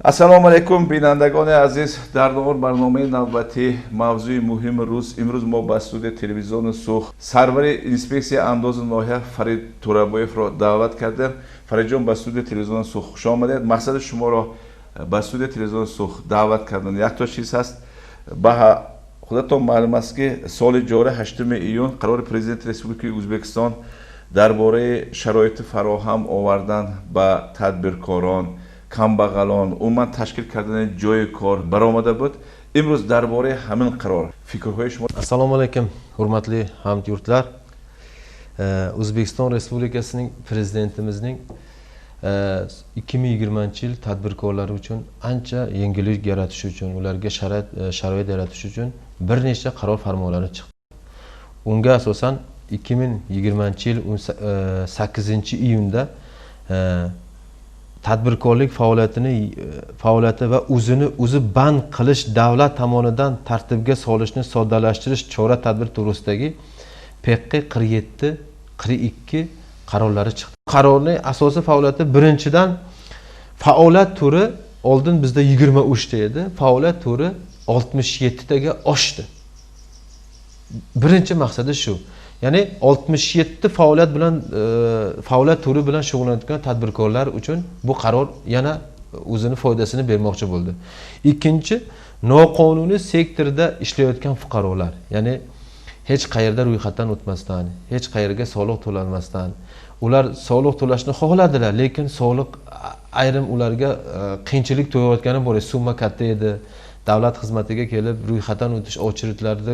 Ассалому алайкум, бинандагони азиз. Дар давор барномаи навбатӣ мавзӯи муҳими рӯз. Имрӯз мо ба студияи телевизиони Суғд сарвари инспексияи андози ноҳия Фарид Турабоевро даъват кардем. Фаридҷон, ба студияи телевизиони Суғд хуш омадед. Мақсади шуморо ба студияи телевизиони Суғд даъват кардан якто чиз ҳаст. Ба худатон маълум аст, ки соли ҷорӣ 8 июн қарори Президенти Республикаи Ӯзбекистон дар бораи шароити фароҳам овардан ба тадбиркорон, камбағалон, умуман ташкил кардани ҷойи кор баромада буд. Имрӯз дар бораи ҳамин қарор фикрҳои шумо. Assalomu alaykum, hurmatli hamyurtlar. O'zbekiston Respublikasining Prezidentimizning 2020 yil tadbirkorlar uchun ancha yengillik yaratish uchun, ularga sharoit yaratish uchun bir nechta qaror farmonlari chiqdi. Unga asosan 2020 yil 8 iyunda tadbirkorlik faoliyati va o'zini o'zi band qilish davlat tomonidan tartibga solishni soddalashtirish chora tadbir to'g'risidagi ПК 47 42 qarorlari chiqdi. Qarorning asosiy faoliyati, birinchidan, faoliyat turi oldin bizda 23 ta edi, faoliyat turi 67 taga oshdi. Birinchi maqsadi shu, ya'ni 67 faoliyat bilan faoliyat turi bilan shug'ullanayotgan tadbirkorlar uchun bu qaror yana o'zini foydasini bermoqchi bo'ldi. Ikkinchi, noqonuniy sektorda ishlayotgan fuqarolar, ya'ni hech qayerda ro'yxatdan o'tmasdan, hech qayerga soliq to'lanmasdan, ular soliq to'lashni xohladilar, lekin soliq ayrim ularga qiyinchilik tug'ayotgani bor. Summa katta edi, davlat xizmatiga kelib ro'yxatdan o'tish, очередь larda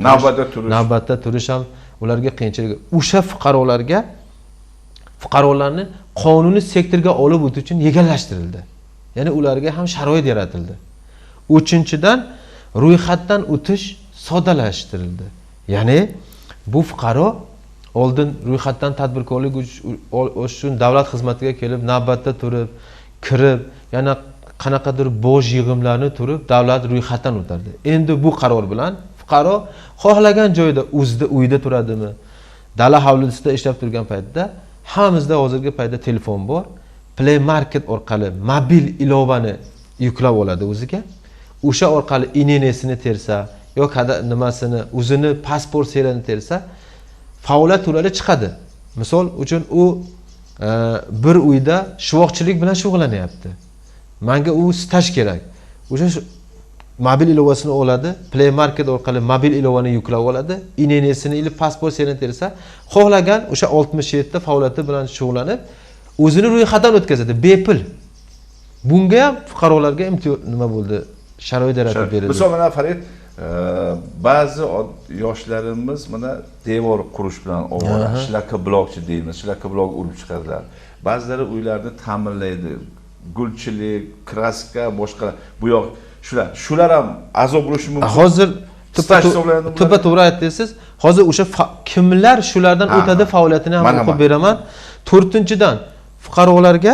navbatda turish, navbatda turish ham ularga qiyinchilik. O'sha fuqarolarni qonuniy sektorga olib o'tish uchun legallashtirildi, ya'ni ularga ham sharoit yaratildi. Uchinchidan, ro'yxatdan o'tish soddalashtirildi, ya'ni bu fuqaro oldin ro'yxatdan tadbirkorlik uchun davlat xizmatiga kelib, navbatda turib, kirib, yana qanaqadir boj yig'imlarni turib, davlat ro'yxatdan o'tardi. Endi bu qaror bilan fuqaro xohlagan joyda, o'zida uyida turadimi, dala hovlisida ishlab turgan paytda, hammamizda hozirgi paytda telefon bor, Play Market orqali mobil ilovani yuklab oladi o'ziga, o'sha orqali ИНН sini tersa yo nimasini, o'zini pasport seriyasini tersa, faoliyat turlari chiqadi. Misol uchun, u bir uyda shuvoqchilik bilan shug'ullanyapti, manga u staj kerak, o'sha mobil ilovasini oladi, Play Market orqali mobil ilovani yuklab oladi, ИНН sini или pasport seriyasini tersa, xohlagan o'sha 67 ta faoliyati bilan shug'ullanib, o'zini ro'yxatdan o'tkazadi bepul. Bunga ham fuqarolarga imtiyoz nima bo'ldi, sharoit yaratib berildi. Misol, mana, Farid, ba'zi yoshlarimiz mana devor qurish bilan ovora, шлакоблок chi deymiz, шлакоблок urib chiqadilar. Ba'zilari uylarni ta'mirlaydi, gulchilik, краска, boshqa bo'yoq, shular ham a'zo bo'lishi mumkin. Hozir Staj hisoblanadimi? To'ppa to'g'ri aytdingiz. Hozir o'sha kimlar shulardan o'tadi, faoliyatini ham Marhamat. o'qib beraman. To'rtinchidan, fuqarolarga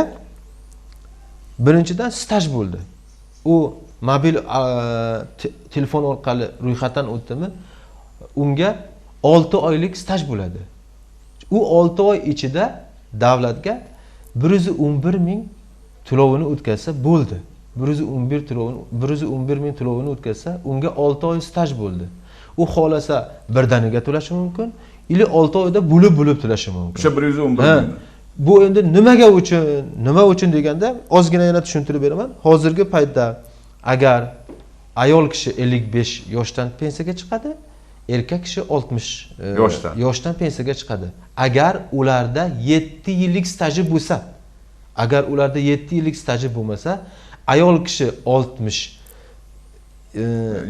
birinchidan staj bo'ldi. U mobil telefon orqali ro'yxatdan o'tdimi, unga 6 oylik staj bo'ladi. U 6 oy ichida davlatga 111 000 to'lovini o'tkazsa bo'ldi. 111 to'lovini, 111 000 to'lovini o'tkazsa, unga 6 oy staj bo'ldi. U xohlasa birdaniga to'lashi mumkin или 6 oyda bo'lib bo'lib to'lashi mumkin. O'sha 111 ming. Bu endi nimaga uchun, nima uchun deganda, ozgina yana tushuntirib beraman. Hozirgi paytda agar ayol kishi 55 yoshdan pensiyaga chiqadi, erkak kishi 60 yoshdan. yoshdan pensiyaga chiqadi, agar ularda 7 yillik staji bo'lsa. Agar ularda 7 yillik staji bo'lmasa, ayol kishi 60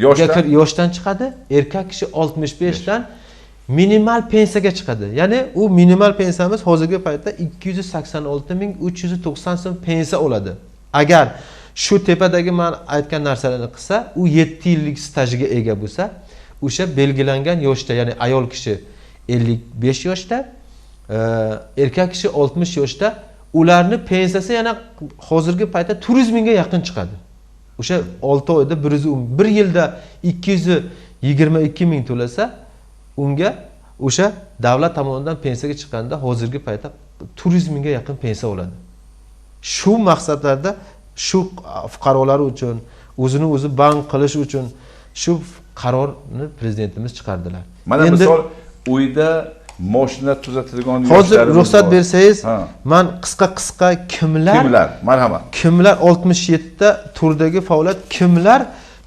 yoshdan? Yoshdan chiqadi, erkak kishi 65 dan minimal pensiyaga chiqadi. Ya'ni u minimal pensiyamiz hozirgi paytda 286 390 so'm pensiya oladi. Agar shu tepadagi man aytgan narsalarni qilsa, u 7 yillik stajiga ega bo'lsa, o'sha belgilangan yoshda, ya'ni ayol kishi 55 yoshda, erkak kishi 60 yoshda, ularni pensiyasi yana hozirgi paytda 400 mingga yaqin chiqadi. O'sha 6 oyda 110, bir yilda 222 ming to'lasa, unga o'sha davlat tomonidan pensiyaga chiqqanda hozirgi paytda 400 mingga yaqin pensiya oladi. Shu maqsadlarda Shu fuqarolar uchun, o'zini o'zi band qilish uchun shu qarorni prezidentimiz chiqardilar. Mana misol uyda moshina tuzatadigan hozir ruxsat bersangiz, men qisqa-qisqa kimlar marhamat. Kimlar 67 ta turdagi faoliyat kimlar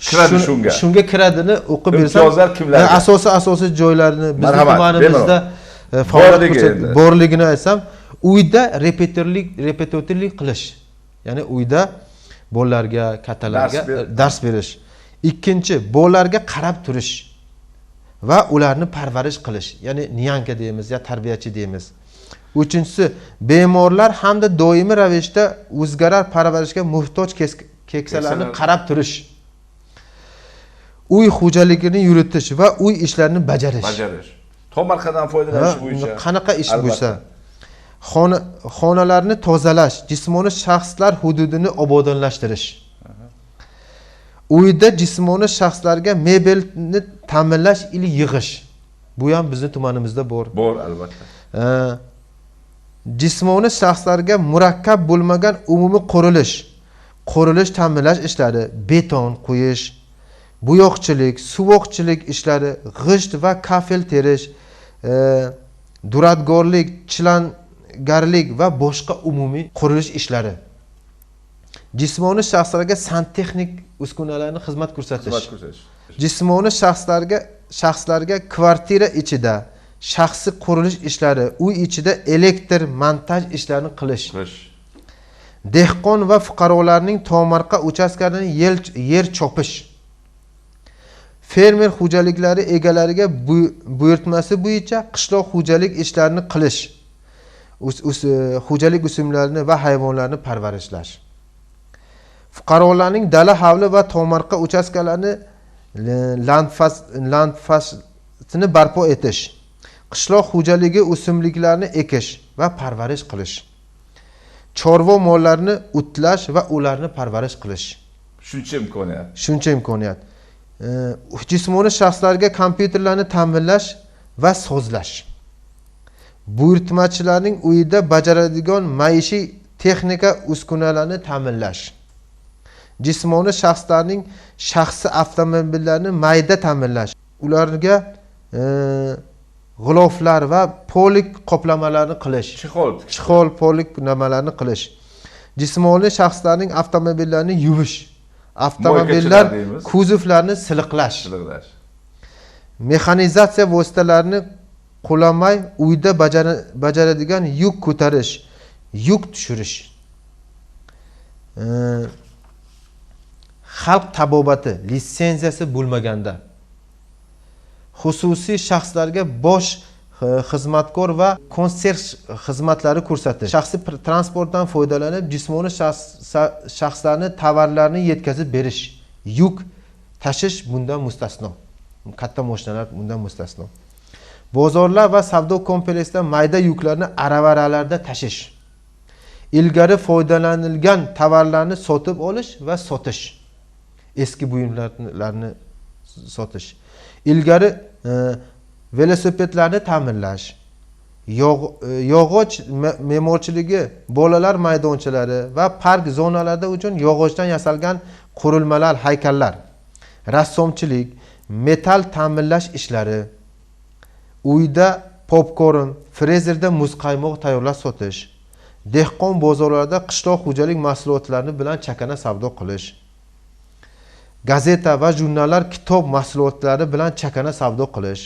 kiradi shunga? Shunga kiradini o'qib bersam, imtiyozlar kimlarga? Asosiy joylarini bizning tumanimizda faoliyat borligini aytsam, uyda repetitorlik qilish. Ya'ni uyda bolalarga, kattalarga dars berish. Ikkinchi, bolalarga qarab turish va ularni parvarish qilish, ya'ni nyanka deymiz yo tarbiyachi deymiz. Uchinchisi, bemorlar hamda doimiy ravishda o'zgarar parvarishga muhtoj keksalarni qarab turish. Uy xo'jaligini yuritish va uy ishlarini bajarish. Tomorqadan foydalanish bo'yicha qanaqa ish bo'lsa, xonalarni tozalash, jismoniy shaxslar hududini obodonlashtirish. Uyda jismoniy shaxslarga mebelni ta'minlash ili yig'ish. Bu ham bizning tumanimizda bor. Bor albatta. Jismoniy shaxslarga murakkab bo'lmagan umumiy qurilish ta'minlash ishlari, beton quyish, bo'yoqchilik, suvoqchilik ishlari, g'isht va kafel terish, duradgorlik, chilangarlik va boshqa umumiy qurilish ishlari. Jismoniy shaxslarga santexnik uskunalarni xizmat ko'rsatish. Jismoniy shaxslarga kvartira ichida shaxsiy qurilish ishlari, uy ichida elektr montaj ishlarini qilish. Dehqon va fuqarolarning tomorqa uchastkalarini yer chopish. Fermer xo'jaliklari egalariga buyurtmasi bo'yicha qishloq xo'jalik ishlarini qilish, xo'jalik o'simliklarini va hayvonlarni parvarishlash. Fuqarolarning dala, hovli va tomorqa uchastkalarini landfasini barpo etish, qishloq xo'jaligi o'simliklarini ekish va parvarish qilish, chorva mollarini o'tlash va ularni parvarish qilish. Shuncha imkoniyat. Shuncha imkoniyat. Jismoniy shaxslarga kompyuterlarni ta'minlash va sozlash. Buyurtmachilarning uyida bajaradigan maishiy texnika uskunalarini ta'minlash. Jismoniy shaxslarning shaxsiy avtomobillarini mayda ta'minlash. Ularga g'iloflar va polik qoplamalarni qilish. Chexol polik nimalarni qilish. Jismoniy shaxslarning avtomobillarini yuvish. Avtomobillar kuzovlarini siliqlash. Mexanizatsiya vositalarini qo'llamay uyda bajaradigan yuk ko'tarish, yuk tushirish. Xalq tabobati litsenziyasi bo'lmaganda xususiy shaxslarga bosh xizmatkor va konserj xizmatlari ko'rsatish, shaxsiy transportdan foydalanib jismoniy shaxslarni tovarlarni yetkazib berish, yuk tashish bundan mustasno. Katta mashinalar bundan mustasno. Bozorlar va savdo kompleksida mayda yuklarni aravaralarda tashish, ilgari foydalanilgan tovarlarni sotib olish va sotish, eski buyumlarni sotish, ilgari velosipedlarni ta'minlash, yog'och me'morchiligi, bolalar maydonchalari va park zonalarida uchun yog'ochdan yasalgan qurilmalar, haykallar, rassomchilik, metal ta'minlash ishlari, uyda popkorn, frezerda muzqaymoq tayyorlab sotish, dehqon bozorlarida qishloq xo'jalik mahsulotlarini bilan chakana savdo qilish, gazeta va jurnallar, kitob mahsulotlari bilan chakana savdo qilish,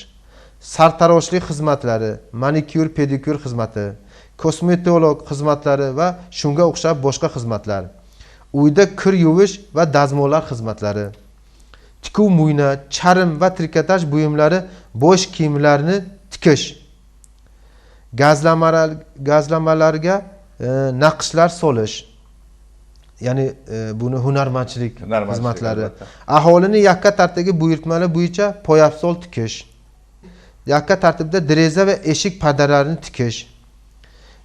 sartaroshlik xizmatlari, manikyur, pedikyur xizmati, kosmetolog xizmatlari va shunga o'xshab boshqa xizmatlar, uyda kir yuvish va dazmollar xizmatlari, tikuv mo'yna, charm va trikotaj buyumlari, bosh kiyimlarni tikish, gazlamalarga naqshlar solish, ya'ni buni hunarmandchilik xizmatlari, aholini yakka tartibdagi buyurtmalar bo'yicha poyabzol tikish, yakka tartibda deraza va eshik pardalarini tikish,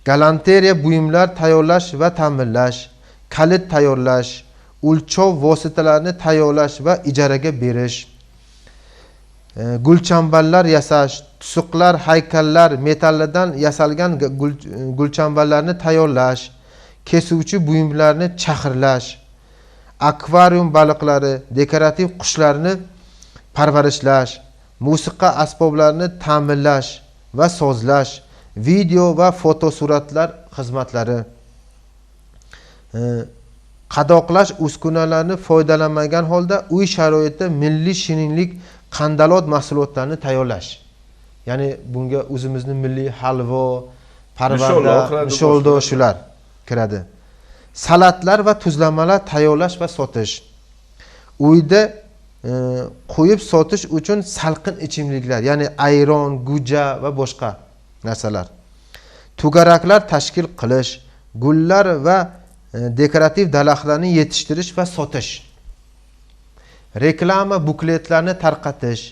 galanteriya buyumlar tayyorlash va ta'minlash, kalit tayyorlash, o'lchov vositalarini tayyorlash va ijaraga berish, gulchambarlar yasash, tusuqlar, haykallar, metallardan yasalgan gulchambarlarni tayyorlash, kesuvchi buyumlarni chaxirlash, Akvarium baliqlari, dekorativ qushlarni parvarishlash, musiqa asboblarini ta'minlash va sozlash, video va fotosuratlar xizmatlari, qadoqlash uskunalarini foydalanmagan holda uy sharoitida milliy shirinlik, qandalot mahsulotlarini tayyorlash. Ya'ni bunga o'zimizni milliy halvo, parvarda, nisholda shular kiradi. Salatlar va tuzlamalar tayyorlash va sotish. Uyda qo'yib sotish uchun salqin ichimliklar, ya'ni ayron, guja va boshqa narsalar. To'garaklar tashkil qilish, gullar va dekorativ daraxtlarni yetishtirish va sotish. Reklama bukletlarni tarqatish,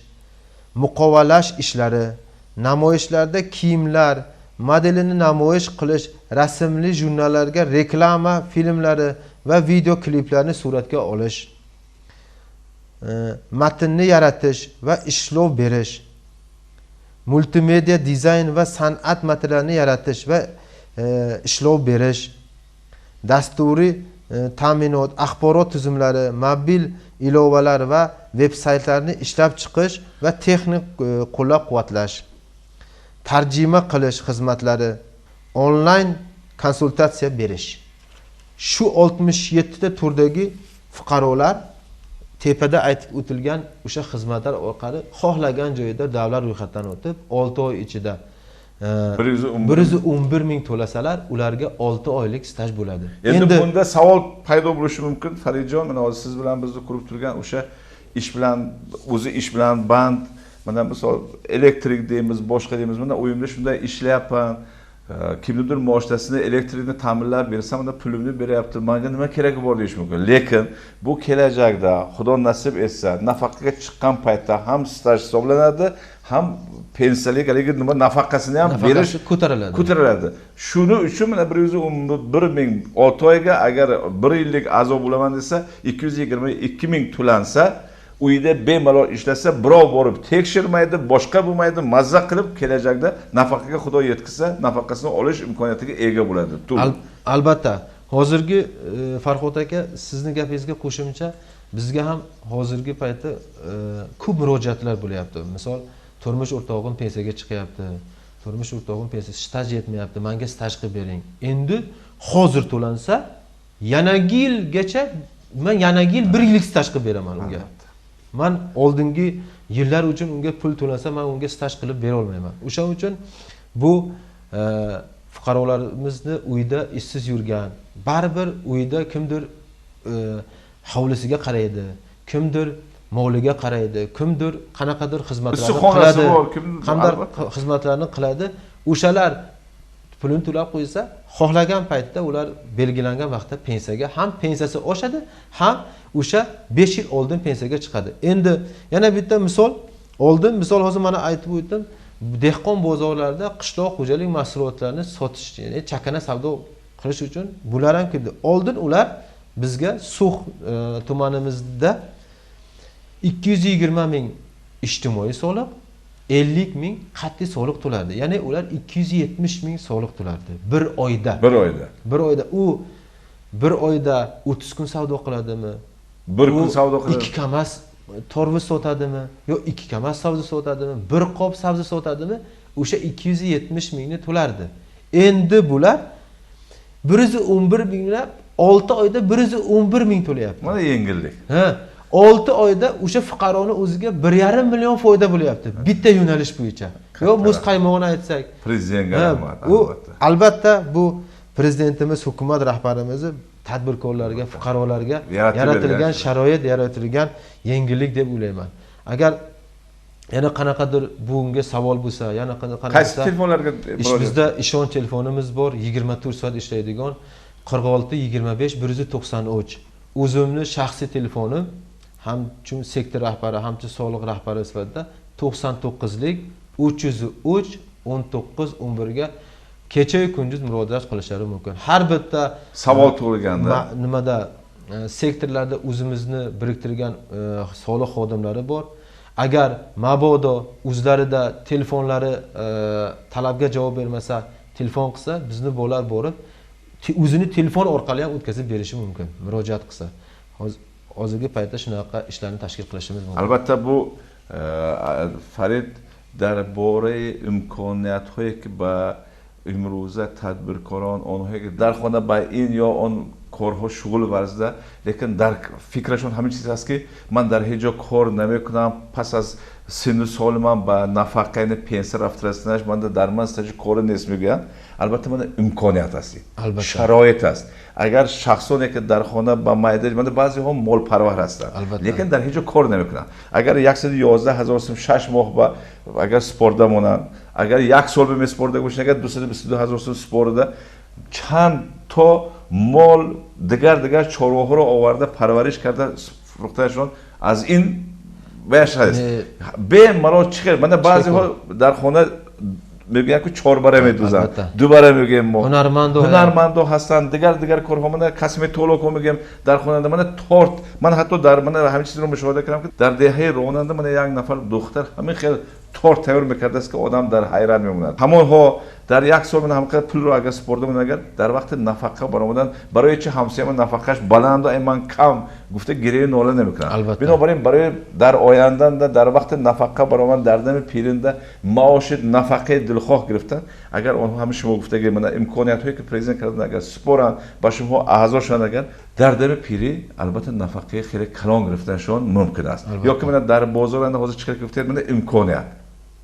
muqovalash ishlari, namoyishlarda kiyimlar modelini namoyish qilish, rasmli jurnallarga reklama filmlari va video kliplarni suratga olish, matnni yaratish va ishlov berish, multimedia dizayn va san'at materiallarini yaratish va ishlov berish, dasturiy ta'minot, axborot tizimlari, mobil ilovalar va veb saytlarni ishlab chiqish va texnik qo'llab-quvvatlash, tarjima qilish xizmatlari, onlayn konsultatsiya berish. Shu 67 ta turdagi fuqarolar tepada aytib o'tilgan o'sha xizmatlar orqali xohlagan joyida davlat ro'yxatidan o'tib 6 oy ichida 111 ming to'lasalar, ularga 6 oylik staj bo'ladi. Endi bunda savol paydo bo'lishi mumkin, Faridjon, mana hozir siz bilan bizni ko'rib turgan o'sha ish bilan, o'zi ish bilan band, mana misol elektrik deymiz, boshqa deymiz, mana uyimda shunday ishlayapman, kimnidir moshinasini elektrikni ta'minlab bersam, unda pulimni beryapti, menga nima keragi bor deyish mumkin. Lekin bu kelajakda Xudo nasib etsa, nafaqaga chiqqan paytda ham staj hisoblanadi, ham pensiyalik haligi nima nafaqasini ham berish ko'tariladi. Ko'tariladi. Shuni uchun mana 111 ming 6 oyga agar 1 yillik a'zo bo'laman desa, 222 ming to'lansa, uyda bemalol ishlasa, birov borib tekshirmaydi, boshqa bo'lmaydi, mazza qilib kelajakda nafaqaga Xudo yetkazsa, nafaqasini olish imkoniyatiga ega bo'ladi. Albatta, hozirgi Farhod aka, sizni gapingizga qo'shimcha bizga ham hozirgi paytda ko'p murojaatlar bo'lyapti. Misol, turmush o'rtog'im pensiyaga chiqyapti, turmush o'rtog'im pensiya staj yetmayapti, menga staj qilib bering. Endi hozir to'lansa, yanagi yilgacha men yanagi yil 1 yillik staj qilib beraman unga. Men oldingi yillar uchun unga pul to'lansa, men unga staj qilib bera olmayman. O'sha uchun bu fuqarolarimizni uyda ishsiz yurgan, baribir uyda kimdir hovlisiga qaraydi, kimdir moliga qaraydi, kimdir qanaqadir xizmatlarni qiladi, qanday xizmatlarni qiladi. O'shalar pulini to'lab qo'ysa, xohlagan paytda ular belgilangan vaqtda pensiyaga ham pensiyasi oshadi, ham o'sha 5 yil oldin pensiyaga chiqadi. Endi yana bitta misol, oldin misol hozir mana aytib o'tdim, dehqon bozorlarida qishloq xo'jalik mahsulotlarini sotish, ya'ni chakana savdo qilish uchun bular ham keldi. Oldin ular bizga Sux tumanimizda 220 ming ijtimoiy soliq, 50 ming qat'iy soliq to'lardi. Ya'ni ular 270 ming soliq to'lardi bir oyda. Bir oyda. Bir oyda. U bir oyda 30 kun savdo qiladimi? Bir kun savdo qiladi. 2 kamaz torvi sotadimi? Yo 2 kamaz sabzi sotadimi? Bir qop sabzi sotadimi? O'sha 270 mingni to'lardi. Endi bular 111 minglab 6 oyda 111 ming to'layapti. Mana yengillik. Ha, 6 oyda o'sha fuqaroni o'ziga 1,5 million foyda bo'lyapti. Bitta yo'nalish bo'yicha. Yo muz qaymog'ini aytsak, prezidentga rahmat, albatta. Albatta bu prezidentimiz, hukumat rahbarimizni tadbirkorlarga, fuqarolarga yaratilgan sharoit, yaratilgan yengillik deb o'ylayman. Agar yana qanaqadir bunga savol bo'lsa, yana qanaqa qaysi telefonlarga bizda ishonch telefonimiz bor, 24 soat ishlaydigan 46 25 193. O'zimni shaxsiy telefonim ham chun sektor rahbari, hamchi soliq rahbari sifatida 99lik 303 19 11 ga kecha kunduz murojaat qilishlari mumkin. Har bitta savol tug'ilganda nimada sektorlarda o'zimizni biriktirgan soliq xodimlari bor. Agar mabodo o'zlarida telefonlari talabga javob bermasa, telefon qilsa, bizni bolalar borib o'zini telefon orqali ham o'tkazib berishi mumkin, murojaat qilsa. Hozirgi paytda shunaqa ishlarni tashkil qilishimiz mumkin. Albatta bu Farid дар бораи имкониятҳое ки ба имрӯза тадбиркорон, онҳое ки дар хона ба ин ё он корҳо шуғл варзида, лекин дар фикрашон ҳамин чиз аст ки ман дар ҳеҷ ҷо кор намекунам, пас аз синну соли ман ба нафақа, яъне пенсия рафта расиданаш ман дар ман стажи кори нест мегӯянд. Албатта ман имконият аст, шароит аст. Агар шахсоне ки дар хона ба майда, ман баъзеҳо молпарвар ҳастанд, лекин дар ҳеҷ ҷо кор намекунанд. Агар 111 ҳазор сум 6 моҳ ба агар супорда монанд, агар як сол ба месупорда бошанд, агар 222 ҳазор сум супорда, чанд то мол дигар чорвоҳоро оварда парвариш карда фурӯхтаашон аз ин ваяш ҳаст. Бемалол чӣ хел? Мана баъзеҳо дар хона мегӯянд ки 4 бара медӯзанд, 2 бара мегӯем мо. Ҳунармандо ҳастанд, дигар корҳо, мана косметологҳо мегӯем дар хона, мана торт. Ман ҳатто дар мана ҳамин чизро мушоҳида кардам ки дар деҳаи ронанда мана як нафар духтар ҳамин хел торт тайёр мекардааст ки одам дар ҳайрат мемонад. Ҳамонҳо дар як сол мана ҳамқадар пулро агар супорда монанд, агар дар вақти нафақа баромадан, барои чи ҳамсояма нафақааш баланду ай ман кам гуфта гирёю нола намекунанд. Бинобар ин барои дар оянданда дар вақти нафақа баромадан, дар дами пиринда маоши нафақаи дилхоҳ гирифтан, агар онҳо ҳамин шумо гуфтаги мана имкониятҳое ки президент карданд агар супоранд, ба шумо аъзо шаванд, агар дар дами пирӣ албатта нафақаи хеле калон гирифтаншон мумкин аст. Ё ки мана дар бозор ҳозир чӣ гуфтед, мана имконият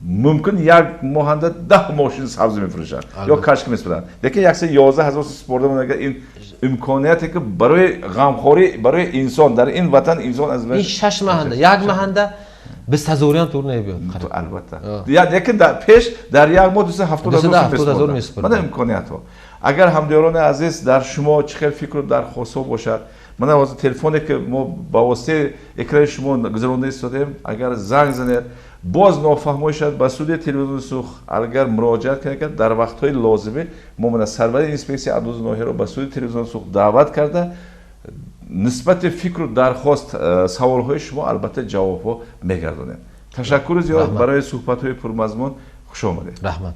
мумкин як моҳанда 10 мошин сабзӣ мефурӯшанд ё кашк месупоранд, лекин 111 ҳазор супорда монанд, агар ин имконияте ки барои ғамхорӣ барои инсон дар ин ватан инсон аз ин 6 моҳанда як моҳанда 20 ҳазориам тур намебиёд. Албатта, лекин пеш дар як моҳ 270 ҳазор месупоранд. Мана имкониятҳо. Агар ҳамдиёрони азиз дар шумо чӣ хел фикру дархостҳо бошад, мана ҳозир телефоне ки мо ба воситаи экрани шумо гузаронда истодаем, агар занг занед, боз нофаҳмоӣ шавад, ба суди телевизиони Сух агар муроҷиат кунед, дар вақтҳои лозимӣ мо мана сарвари инспексияи андози ноҳияро ба суди телевизиони Сух даъват карда, нисбати фикру дархост саволҳои шумо албатта ҷавобҳо мегардонем. Ташаккури зиёд барои суҳбатҳои пурмазмун. Хуш омадед. Раҳмат.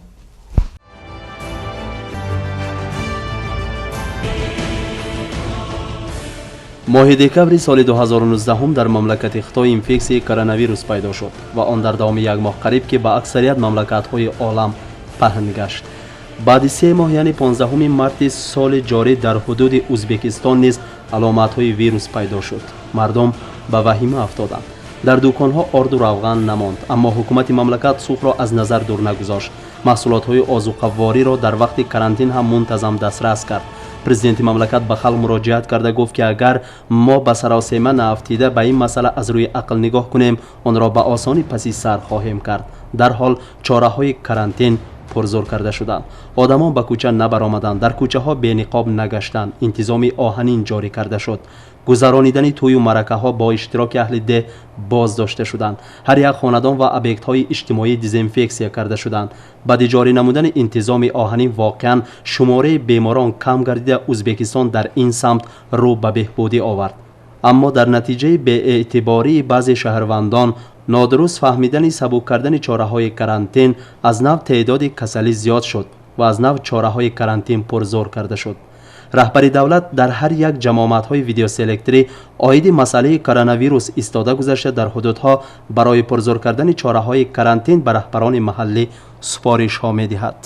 Моҳи декабри соли 2019 дар мамлакати Хитой инфексияи коронавирус пайдо шуд ва он дар давоми як моҳ қариб ки ба аксарият мамлакатҳои олам паҳн гашт. Баъди 3 моҳ, яъне 15 марти соли ҷорӣ дар ҳудуди Ӯзбекистон низ аломатҳои вирус пайдо шуд. Мардум ба ваҳима афтоданд. Дар дуконҳо орду равған намонд, аммо ҳукумати мамлакат сухро аз назар дур нагузошт. Маҳсулотҳои озуқавориро дар вақти карантин ҳам мунтазам дастрас кард. Президенти мамлакат ба халқ муроҷиат карда гуфт ки агар мо ба саросема наафтида ба ин масъала аз рӯи ақл нигоҳ кунем, онро ба осонӣ паси сар хоҳем кард. Дарҳол чораҳои карантин пурзур карда шуданд. Одамон ба кӯча набаромаданд, дар кӯчаҳо бениқоб нагаштанд, интизоми оҳанин ҷорӣ карда шуд. Гузаронидани тӯю маъракаҳо бо иштироки аҳли деҳ боздошта шуданд. Ҳар як хонадон ва объектҳои иҷтимоӣ дезинфексия карда шуданд. Баъди ҷорӣ намудани интизоми оҳанин воқеан шумораи беморон кам гардида, Ӯзбекистон дар ин самт рӯ ба беҳбудӣ овард. Аммо дар натиҷаи беэътибории баъзе шаҳрвандон, нодуруст фаҳмидани сабук кардани чораҳои карантин, аз нав теъдоди касалӣ зиёд шуд ва аз нав чораҳои карантин пурзур карда шуд. Раҳбари давлат дар ҳар як ҷамоматҳои видеоселекторӣ оиди масъалаи коронавирус истода гузашта, дар ҳудудҳо барои пурзур кардани чораҳои карантин ба раҳбарони маҳаллӣ супоришҳо медиҳад.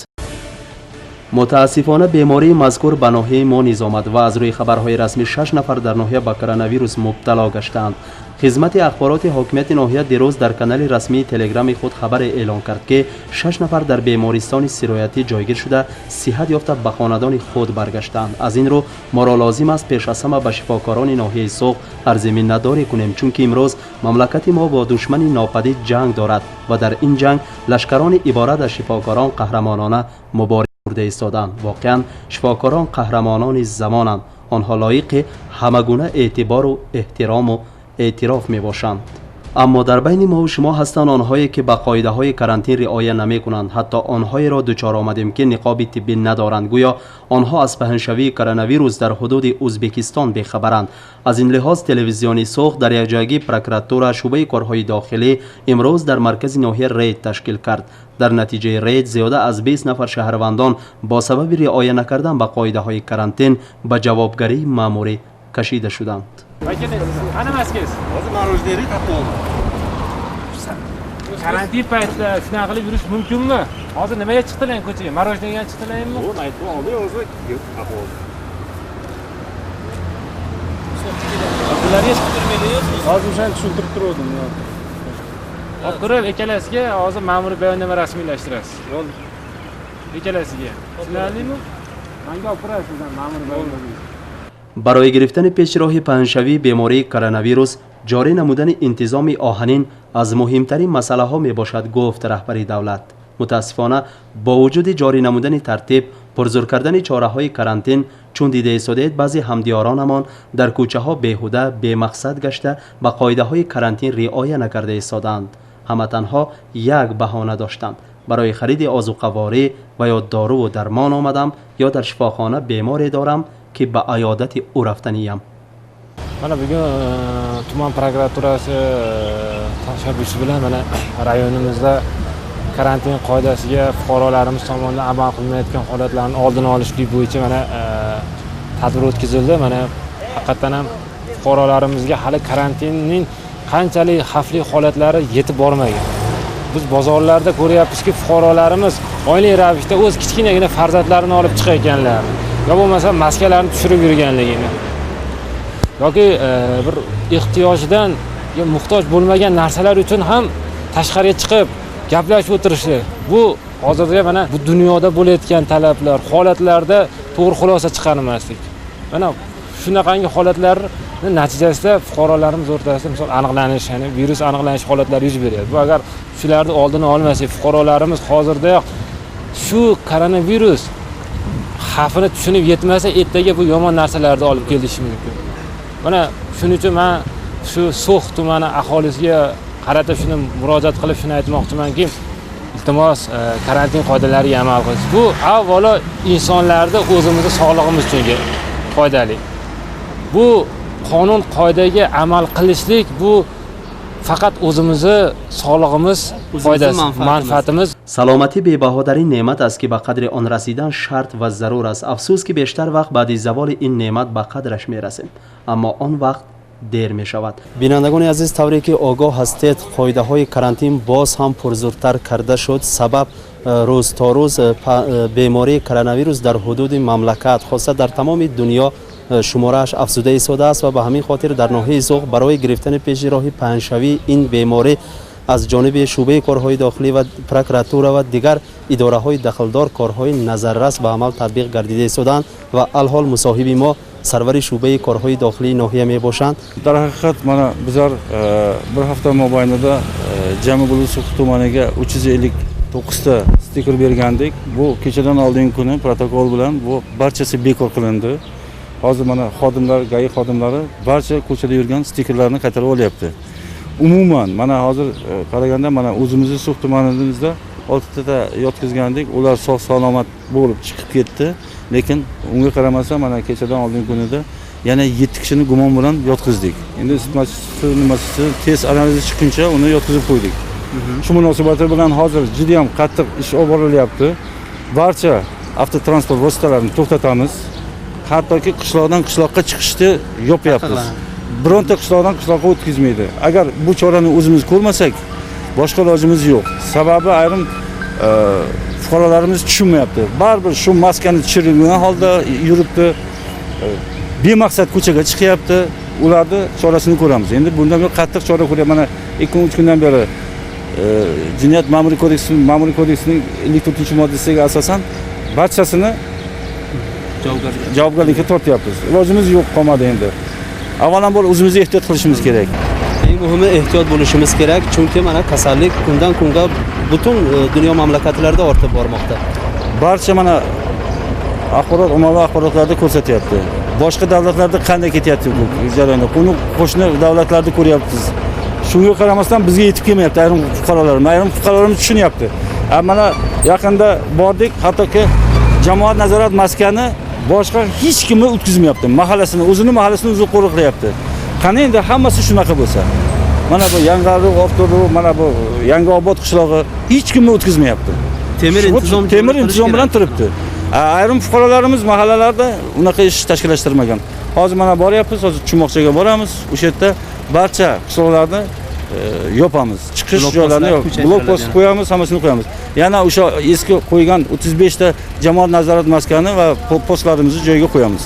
Мутаассифона бемории мазкур ба ноҳияи мо низ омад ва аз рӯи хабарҳои расмӣ 6 нафар дар ноҳия ба коронавирус мубтало гаштаанд. Хизмати ахбороти ҳокимияти ноҳия дирӯз дар канали расмии телеграми худ хабаре эълон кард ки 6 нафар дар бемористони сироятӣ ҷойгир шуда, сиҳат ёфта ба хонадони худ баргаштаанд. Аз ин рӯ моро лозим аст пеш аз ҳама ба шифокорони ноҳияи Суғд арзи миннатдорӣ кунем, чунки имрӯз мамлакати мо бо душмани нопадид ҷанг дорад ва дар ин ҷанг лашкарони иборат аз шифокорон қаҳрамонона мубориза бурда истоданд. Воқеан шифокорон қаҳрамонони замонанд. Онҳо лоиқи ҳама гуна эътибору эҳтирому эътироф мебошанд. Аммо дар байни мову шумо ҳастанд онҳое ки ба қоидаҳои карантин риоя намекунанд. Ҳатто онҳоеро дучор омадем ки ниқоби тиббӣ надоранд. Гӯё онҳо аз паҳншавии коронавирус дар ҳудуди Ӯзбекистон бехабаранд. Аз ин лиҳоз телевизиони Суғд дар якҷоягӣ прокуратура, шӯъбаи корҳои дохилӣ имрӯз дар маркази ноҳия рейд ташкил кард. Дар натиҷаи рейд зиёда аз 20 нафар шаҳрвандон бо сабаби риоя накардан ба қоидаҳои карантин ба ҷавобгарии маъмурӣ кашида шуданд. Karantin paytida shunaqa qilib yurish mumkinmi? Hozir nimaga chiqdilar ko'chaga? Marojnaga chiqdilarmi? Bularga chiqtirmaydi. Hozir o'shani tushuntirib turdim. Olib kirib ikkalasiga hozir ma'muriy bayonnoma rasmiylashtirasiz. Bo'ldi. Ikkalasiga. Tushunarlimi? Menga olib kirasiz ma'muriy bayonnoma. Барои гирифтани пешроҳи паҳншавии бемории коронавирус ҷорӣ намудани интизоми оҳанин аз муҳимтарин масъалаҳо мебошад, гуфт раҳбари давлат. Мутаассифона, бо вуҷуди ҷорӣ намудани тартиб, пурзур кардани чораҳои карантин, чун дида истодед, баъзе ҳамдиёронамон дар кӯчаҳо беҳуда, бемақсад гашта, ба қоидаҳои карантин риоя накарда истодаанд. Ҳама танҳо як баҳона доштанд: барои хариди озуқаворӣ ва ё доруву дармон омадам, ё дар шифохона беморе дорам, ки ба аёдати ӯ рафтаниям. Mana bugun tuman prokuraturasi tashabbusi bilan mana rayonimizda karantin qoidasiga fuqarolarimiz tomonidan amal qilinmayotgan holatlarni oldini olishlik bo'yicha mana tadbir o'tkazildi. Mana haqiqatan ham fuqarolarimizga hali karantinning qanchalik xavfli holatlari yetib bormagan. Biz bozorlarda ko'ryapmizki, fuqarolarimiz oilaviy ravishda o'z kichkinagina farzandlarini olib chiqayotganlar, yo bo'lmasa maskalarni tushirib yurganligini yoki bir ehtiyojdan yo muhtoj bo'lmagan narsalar uchun ham tashqariga chiqib gaplashib o'tirishi, bu hozirda mana bu dunyoda bo'layotgan talablar, holatlarda to'g'ri xulosa chiqarmaslik. Mana shunaqangi holatlarning natijasida fuqarolarimiz o'rtasida misol aniqlanish, ya'ni virus aniqlanish holatlari yuz beryapti. Bu agar shularni oldini olmasak, fuqarolarimiz hozirdayoq shu koronavirus xavfini tushunib yetmasa, ertaga bu yomon narsalarni olib kelishi mumkin. Mana shuning uchun men shu So'x tumani aholisiga qarata shuni murojaat qilib shuni aytmoqchimanki, iltimos karantin qoidalariga amal qilish. Bu avvalo insonlarni o'zimizni sog'lig'imiz uchun foydali. Bu qonun qoidaga amal qilishlik bu faqat o'zimizni sog'lig'imiz foydasi, manfaatimiz. Саломатӣ бебаҳодарин неъмат аст, ки ба қадри он расидан шарт ва зарур аст. Афсӯс, ки бештар вақт баъди заволи ин неъмат ба қадраш мерасем, аммо он вақт дер мешавад. Бинандагони азиз, тавре ки огоҳ ҳастед, қоидаҳои карантин боз ҳам пурзуртар карда шуд. Сабаб рӯз то рӯз бемории коронавирус дар ҳудуди мамлакат, хоса дар тамоми дунё, шуморааш афзуда истодааст ва ба ҳамин хотир дар ноҳияи Суғд барои гирифтани пеши роҳи паҳншавии ин беморӣ аз ҷониби шӯъбаи корҳои дохилӣ ва прокуратура ва дигар идораҳои дахлдор корҳои назаррас ба амал татбиқ гардида истодаанд ва алҳол мусоҳиби мо сарвари шӯъбаи корҳои дохилии ноҳия мебошанд. Дар ҳақиқат mana bizlar bir hafta mobaynida jami bo'lib So'x tumaniga 359 ta stiker bergandik. Bu kechadan oldingi kuni protokol bilan bu barchasi bekor qilindi. Hozir mana xodimlar, GAI xodimlari barcha ko'chada yurgan stikerlarni qaytarib olyapti. Umuman mana hozir qaraganda mana o'zimizni So'x tumanimizda 6 ta yotqizgandik, ular sog' salomat bo'lib chiqib ketdi. Lekin unga qaramasdan mana kechadan oldingi kunida yana 7 kishini gumon bilan yotqizdik. Endi isitmasi nimasi test analizi chiqquncha uni yotqizib qo'ydik. Shu munosabati bilan hozir juda ham qattiq ish olib borilyapti. Barcha avtotransport vositalarini to'xtatamiz. Hattoki qishloqdan qishloqqa chiqishni yopyapmiz. Bironta qishloqdan qishloqqa o'tkazmaydi. Agar bu chorani o'zimiz ko'rmasak, boshqa ilojimiz yo'q. Sababi ayrim fuqarolarimiz tushunmayapti. Baribir shu maskani tushirilgan holda yuribdi, bemaqsad ko'chaga chiqyapti. Ularni chorasini ko'ramiz. Endi bundan bir qattiq chora ko'ryapmiz. Mana 2-3 kundan beri jinoyat ma'muriy kodeksining 54-moddasiga asosan barchasini javobgarlikka tortyapmiz. Ilojimiz yo'q qolmadi endi. Avvalambor o'zimizni ehtiyot qilishimiz kerak. Eng muhimi ehtiyot bo'lishimiz kerak, chunki mana kasallik kundan kunga butun dunyo mamlakatlarida ortib bormoqda. Barcha mana axborot, ommaviy axborotlarda ko'rsatyapti. Boshqa davlatlarda qanday ketyapti bu jarayonda? Buni qo'shni davlatlarda ko'ryapmiz. Shunga qaramasdan bizga yetib kelmayapti ayrim fuqarolarimiz. Ayrim fuqarolarimiz tushunyapti. Mana yaqinda bordik, hattoki jamoat nazorat maskani boshqa hech kimni o'tkazmayapti. Mahallasini, o'zini mahallasini o'zi qo'riqlayapti. Qani endi hammasi shunaqa bo'lsa. Mana bu Yangiobod, Oftob, mana bu Yangiobod qishlog'i hech kimni o'tkazmayapti. Temir intizom bilan turibdi. Ayrim fuqarolarimiz mahallalarda unaqa ish tashkillashtirmagan. Hozir mana boryapmiz, hozir Chumoqchaga boramiz. O'sha yerda barcha qishloqlarni yopamiz. Chiqish joylarini Blok blok post qo'yamiz, hammasini qo'yamiz. Yana o'sha eski qo'ygan 35 ta jamoat nazorat maskani va postlarimizni joyiga qo'yamiz.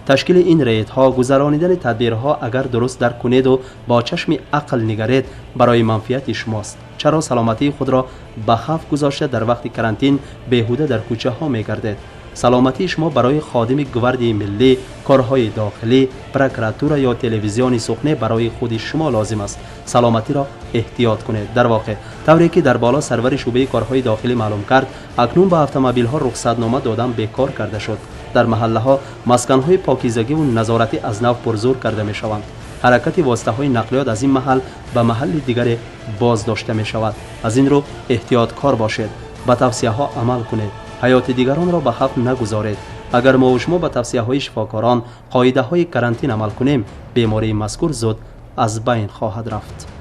تشکیل این ریدها، گذرانیدن تدبیرها اگر درست درک کنید و با چشم عقل نگرید برای منفعت شماست. چرا سلامتی خود را به خف گذاشته در وقت کرانتین بیهوده در کوچه ها می گردید؟ سلامتی شما برای خادم گوارد ملی، کارهای داخلی، پرکراتورا یا تلویزیون سخنه برای خود شما لازم است. سلامتی را احتیاط کنید. در واقع طوری که در بالا سرور شعبه کارهای داخلی معلوم کرد، اکنون به اتومبیل ها رخصتنامه دادن بیکار کرده شد. در محله ها مسکن های پاکیزگی و نظارتی از نو پرزور کرده می شوند. حرکت واسطه های نقلیات از این محل به محل دیگر باز داشته می شود. از این رو احتیاط کار باشید. به توصیه ها عمل کنید. حیات دیگران را به خطر نگذارید. اگر ما و شما به توصیه های شفاکاران، قاعده های کرانتین عمل کنیم، بیماری مذکور زود از بین خواهد رفت.